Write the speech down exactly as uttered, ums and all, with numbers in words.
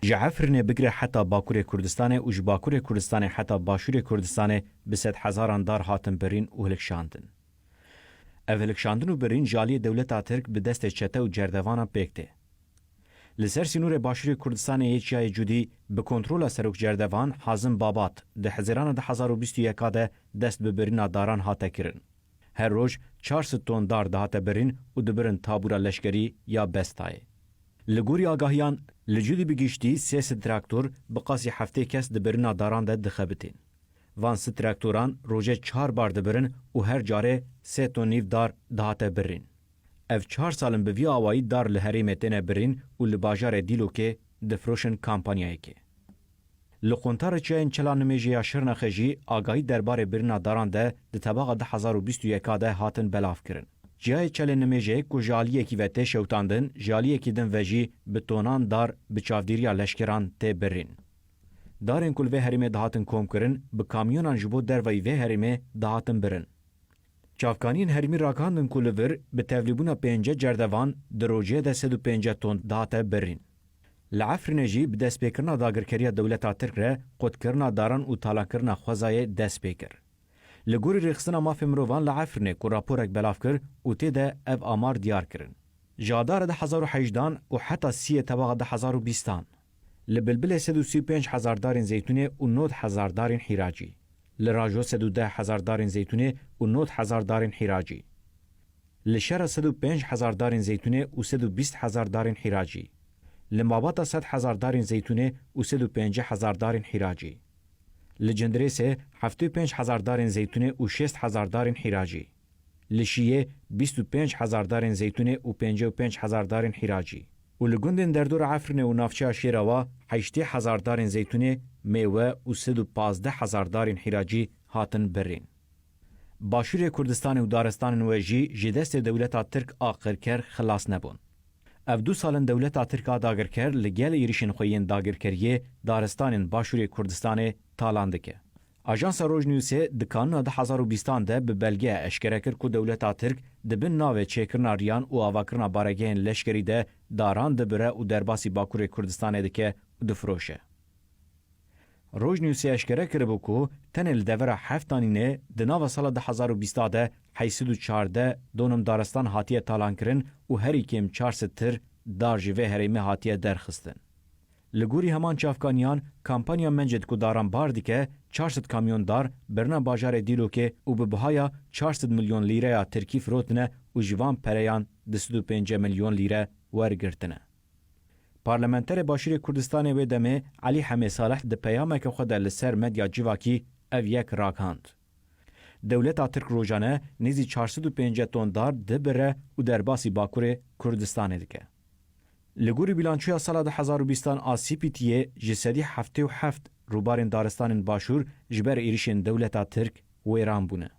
Ji Efrînê bigire heta Bakurê Kurdistanê û ji Bakurê Kurdistanê heta Başûrê Kurdistanê bi sedhezaran dar hatin birîn û hilkişandin. Ev hilkişandin û birîn ji aliyê dewleta Tirk bi destê çete û cerdevanan pêk tê. Li ser sînorê Başûrê Kurdistanê yê Çiyayê Cûdî bi kontrola serok cerdevan Hazim Babat di Hezîrana du hezar û bîst û yeka de dest bi birîna daran hate kirin. Her roj çar sed ton dar dihate birîn û dibirin tabûra leşkerî ya Bestayê. Li gorî agahiyan, li Cûdî bi giştî sê sed traktor bi qasî heftê kes di birîna daran de dixebitên. Van sed traktoran rojê çar bar dibirin û her carê sê ton nîv dar dihate birîn. Ev çar sal in bi vî awayî dar li herêmê têne birîn û li bajarê Dîlokê difiroşin kampanyayekê. Li Quntarê Çiyayên Çela Nimêjê ya Şirnexê jî agahî derbarê birîna daran de di tebaxa du hezar û bîst û yeka de hatin belav kirin. Çiyayê Çelê Nimêjê ku ji aliyekî ve tê şewitandin, ji aliyekî din ve jî bi tonan dar bi çavdêriya leşkeran tê birîn. Darên ku li vê herêmê dihatin komkirin, bi kamyonan ji bo derveyî vê herêmê dihatin birin. Çavkaniyên herêmî ragihandin ku li vir bi tevlîbûna pêncî cerdevan di rojê de sed û pêncî ton dihate birîn. Li Efrînê jî bi destpêkirina dagirkeriya dewleta Tirk re qutkirina daran û talankirina xwezayê dest pê kir. Li gorî Rêxistina Mafê Mirovan li Efrînê ku raporek belav kir û tê de ev amar diyar kirin. Ji Adarê du hezar û hejdan û heta siyê tebaxa du hezar û bîstan, li Bilbilê sed û sî û pênc hezar darên zeytûnê û nod hezar darên hîracî, li Rajo sed û deh hezar darên zeytûnê û nod hezar darên hîracî, li Şera sed û pênc hezar darên zeytûnê û sed û bîst hezar darên hîracî, li Mabata sed hezar darên zeytûnê û sed û pêncî hezar darên hîracî, li Cindirêsê heftê û pênc hezar darên zeytûnê û şêst hezar darên hîracî, li Şiyê bîst û pênc hezar darên zeytûnê û pêncî û pênc hezar darên hîracî û li gundên derdora Efrînê û navçeya Şêrawa heştê hezar darên zeytûnê, mêwe û sed û pazdeh hezar darên hîracî hatin birîn. Başûrê Kurdistanê û daristanên we jî ji destê dewleta Tirk a qirker xilas nebûn. Ev du sal in dewleta Tirk a dagirker li gel êrişên xwe yên dagirkeriyê daristanên Başûrê Kurdistanê talan dike. Ajansa Rojnewsê di kanûna du hezar û bîstan de bi belge eşkere kir ku dewleta Tirk di bin navê çêkirina riyan û avakirina baregehên leşkerî de daran dibire û derbasî Bakurê Kurdistanê dike û difiroşe. Rojnewsê eşkere kiribû ku tenê li devera heftanînê di nava sala du hezar û bîsta de heyşt sed û çardeh donum daristan hatiye talankirin û herî kêm çar sed tir dar ji vê herêmê hatiye derxistin. Li gorî heman çavkaniyan, kampanya Menced ku daran bar dike, çar sed kamyon dar birina bajarê Dîlokê û bi bihaya çar sed milyon lîreya tirkî firotine û ji van pereyan du sed û pêncî milyon lîre wergirtine. Parlamenterê Başûrê Kurdistanê wê demê Elî Hemê Salih di peyameke xwe de li ser medya civakî ev yek ragihand. Dewleta Tirk rojane nêzî çar sed û pêncî ton dar dibire û derbasî Bakurê Kurdistanê dike. Li gorî bîlançoya sala du hezar û bîstan a C P T'yê ji sedî heftê û heft rûbarên daristanên Başûr ji ber êrişên dewleta Tirk wêran bûne.